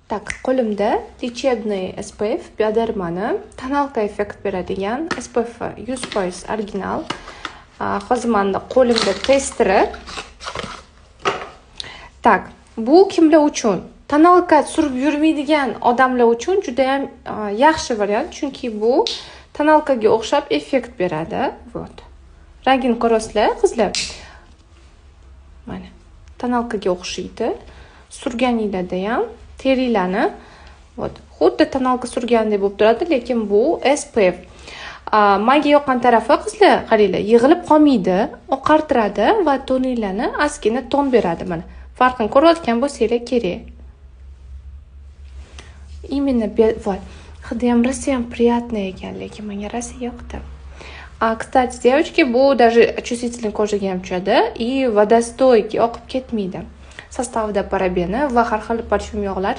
Так, qo'limda лечебный SPF Biodermani тоналка effekt beradigan SPF, 100% original. Hozir manda qo'limda testeri. Так, bu kimlar uchun? Тоналка surib yurmaydigan odamlar uchun judayam yaxshi variant, chunki bu тоналка ga o'xshab effekt beradi. Вот. Rangini ko'rasizlar, qizlar. Mana, тоналка ga o'xshaydi. Surganinglarda ham teringlarni, вот, xuddi тоналка surgandek bo'lib turadi, lekin bu SPF. Manga yoqqan tarafi, qizlar, qaranglar, yig'ilib qolmaydi, oqartiradi va toninglarni ozgina ton beradi. Mana, farqini ko'rayotgan bo'lsanglar kerak. Именно, вот, hidi ham rosayam приятный ekan, lekin menga rosa yoqdi. А, кстати, девочки, bu даже чувствительный кожа ga ham tushadi и водостойкий, oqib ketmaydi. Составida parabeni va har xil parfyum yog'lar.